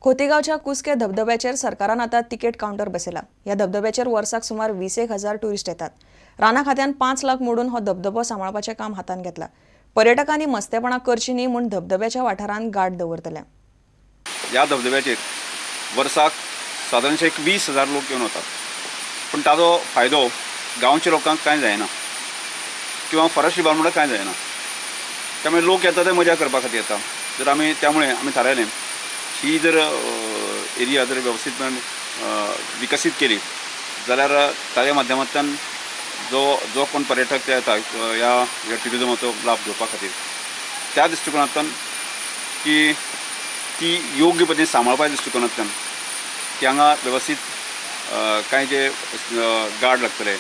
खोतीगांवच्या कुस्के धबधब्याचेर सरकारान आतां ticket counter बसयला. ह्या धबधब्याचेर वर्साक सुमार 20,000 ट्युरिस्ट येतात. राना खात्यान 5 लाख मोडून हो धबधबो सांबाळपाचें काम हातांत घेतला. पर्यटकांनी मस्तेपणां करची न्ही म्हूण धबधब्याच्या वाठारांत गार्ड दवरतले. ह्या धबधब्याचेर वर्साक सादारणशे 20,000 लोक येवन वतात, पूण ताजो फायदो गांवच्या लोकांक कांय जायना किंवा फॉरेस्ट डिपार्टमेंटाक कांय जायना. त्यामुळे लोक येता ते मजा करपा खातीर येता. जर आमी त्यामुळे आमी थारायलें ही जर एरिया जर वेवस्थीतपणान विकसीत केली जाल्यार ताज्या माध्यमांतल्यान जो जो कोण पर्यटक ते येता ह्या ट्युरिजमाचो लाभ घेवपा खातीर, त्या दृश्टिकोनांतल्यान की ती योग्य पद्दतीन सांबाळपाच्या दृश्टिकोनांतल्यान की हांगा वेवस्थीत कांय जे गार्ड लागतले,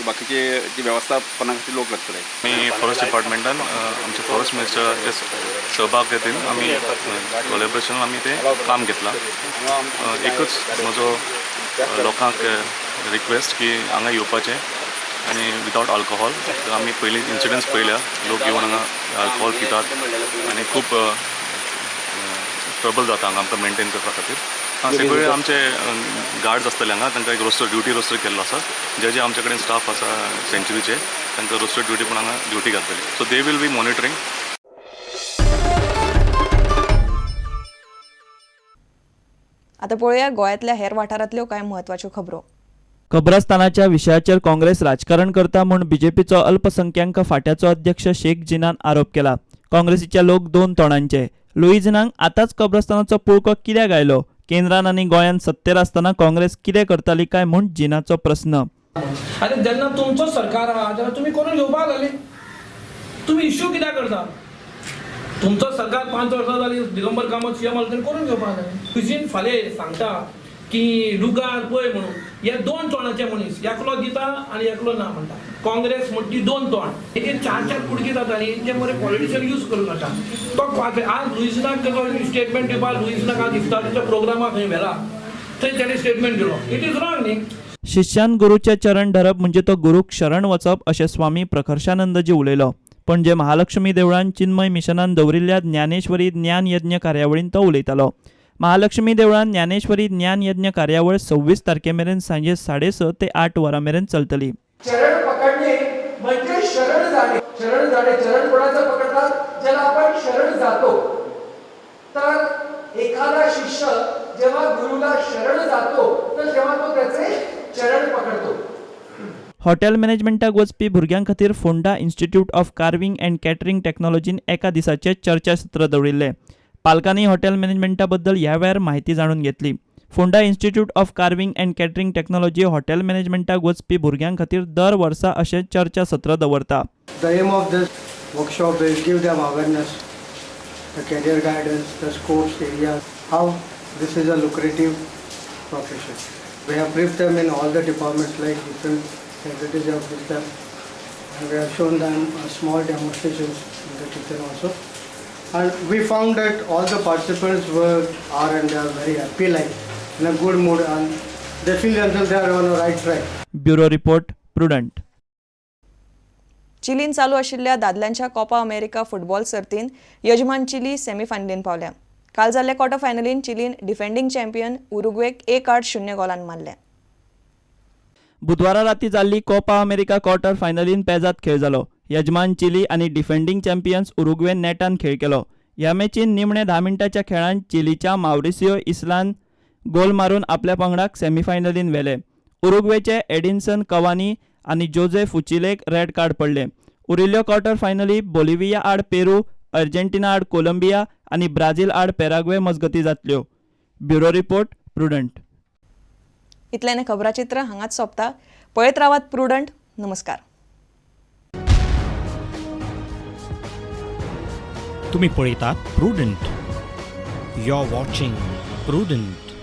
बाकीचे जी वेवस्थापना खातीर लोक लागतले. आमी फॉरेस्ट डिपार्टमेंटान आमचे फॉरेस्ट मिनिस्टराचे सहभाग घेवन आमी कोलॅबरेशन आमी तें काम घेतलां. एकूच म्हजो लोकांक रिक्वेस्ट की हांगा येवपाचें आनी विदावट अल्कोहोल. आमी पयलीं इन्सिडंट्स पळयल्या, लोक येवन हांगा अल्कोहोल पितात आनी खूब ट्रबल जाता हांगा आमकां मेनटेन करपा खातीर. सगळे आमचे गार्ड्स आसतले हांगा, तांकां एक रोस्टर ड्युटी रोस्टर केल्लो आसा. जे जे आमचे कडेन स्टाफ आसा सेंच्युरीचे तांकां रोस्टर ड्युटी पूण हांगा ड्युटी घालतली. So they will be monitoring. आतां पळोवया गोंयांतल्या हेर वाठारांतल्यो कांय म्हत्वाच्यो खबरो. कब्रस्तानाच्या विशयाचेर काँग्रेस राजकारण करता म्हूण बीजेपीचो अल्पसंख्याक फांट्याचो अध्यक्ष शेख जिनान आरोप केला. काँग्रेसीचे लोक दोन तोंडांचे. लुईझिनाक आतांच कब्रस्तानाचो पुळको कित्याक आयलो? केंद्रान आनी गोंयांत सत्तेर आसतना काँग्रेस कितें करताली काय म्हूण जिनाचो प्रस्न. आनी जेन्ना तुमचो सरकार आहा तेन्ना तुमी करून घेवपाक जाली, तुमी इश्यू कित्याक करता? तुमचो सरकार 5 वर्सां जाली, दिगंबर कामत सीएम आसलो, करून घेवपाक जाय. तुजीन फाल्यां सांगता की लुगार पळय म्हणून, हे दोन तोंडाचे मनीस, एकलो दिता आनी एकलो ना म्हणटा. काँग्रेस म्हणटा ती दोन तोंड, हे 4-4 कुडकी जाता न्ही, ते मरे पॉलिटिशियन यूज करूं नाका. तो आज लुईझिनाक स्टेटमेंट दिवपाक, लुईझिनाक आज इफ्तारीच्या प्रोग्रामाक खंय व्हेला थंय ताणें स्टेटमेंट दिलो, it is wrong न्ही. शिष्यान गुरूचे चरण धरप म्हणजे तो गुरूक शरण वचप अशें स्वामी प्रकर्षानंदजी उलयलो. पणजे महालक्ष्मी देवळान चिन्मय मिशनान दवरिल्ल्या ज्ञानेश्वरी ज्ञान यज्ञ कार्यावळीन तो उलयतालो. महालक्ष्मी देवळान ज्ञानेश्वरी ज्ञान यज्ञ कार्यावळ 26 तारखे मेरेन सांजे 6:30 ते 8 वरां मेरेन चलतली. चरण पकडणे म्हणजे शरण जाणे. शरण जाणे, चरण कोणाचं पकडतात? ज्याला आपण शरण जातो. तर एखादा शिष्य जेव्हा गुरुला शरण जातो तर तेव्हा तो त्याचे चरण पकडतो. हॉटेल मॅनेजमेंटाक वचपी भुरग्यां खातीर Fonda institute of carving and catering टेक्नॉलॉजीन एका दिसाचें चर्चासत्र दवरिल्लें. पालकांनी हॉटेल मॅनेजमेंटा बद्दल ह्या वेळार म्हायती जाणून घेतली. Fonda institute of carving and catering technology hotel मॅनेजमेंटाक वचपी भुरग्यां खातीर दर वर्सा अशें चर्चासत्र दवरता. The aim of this workshop is give them awareness, the career guidance, the scopes area, how this is a lucrative profession. We have briefed them in all the departments like different faculties have briefed them, and we have shown them small demonstrations in the kitchen also. And we found that all the participants are and they are very happy, like in a good mood, and they feel themselves they are on the right track. Bureau report, Prudent. चिलीन चालू आशिल्ल्या दादल्यांच्या Copa America football सर्तीन यजमान chilli सेमीफायनलीन पावल्या. काल जाल्ल्या quarter फायनलीन चिलीन defending champion उरुग्वेक 1-0 गोलान मारले. बुधवारा राती जाल्ली कोपा अमेरिका क्वॉर्टर फायनलीन पेजात खेळ जालो. यजमान चिली आनी डिफेंडिंग चॅम्पियन्स उरुग्वेन नेटान खेळ केलो. ह्या मॅचीन निमणे 10 मिनटाच्या खेळान चिलीच्या मावरिसियो इस्लान गोल मारून आपल्या पंगडाक सेमीफायनलीन व्हेले. उरुग्वेचे एडिन्सन कवानी आनी जोजे फुचिलेक रेड कार्ड पडले. उरिल्ल्यो क्वॉर्टर फायनली बोलिव्हिया आड पेरू, अर्जेंटिना आड कोलंबिया आनी ब्राझील आड पॅराग्वे मजगती जातल्यो. Bureau report, Prudent. इतल्याने खबराचित्र हांगाच सोंपता. पळयत रावात प्रुडंट. नमस्कार. तुम्ही पळयतात Prudent. You are watching Prudent.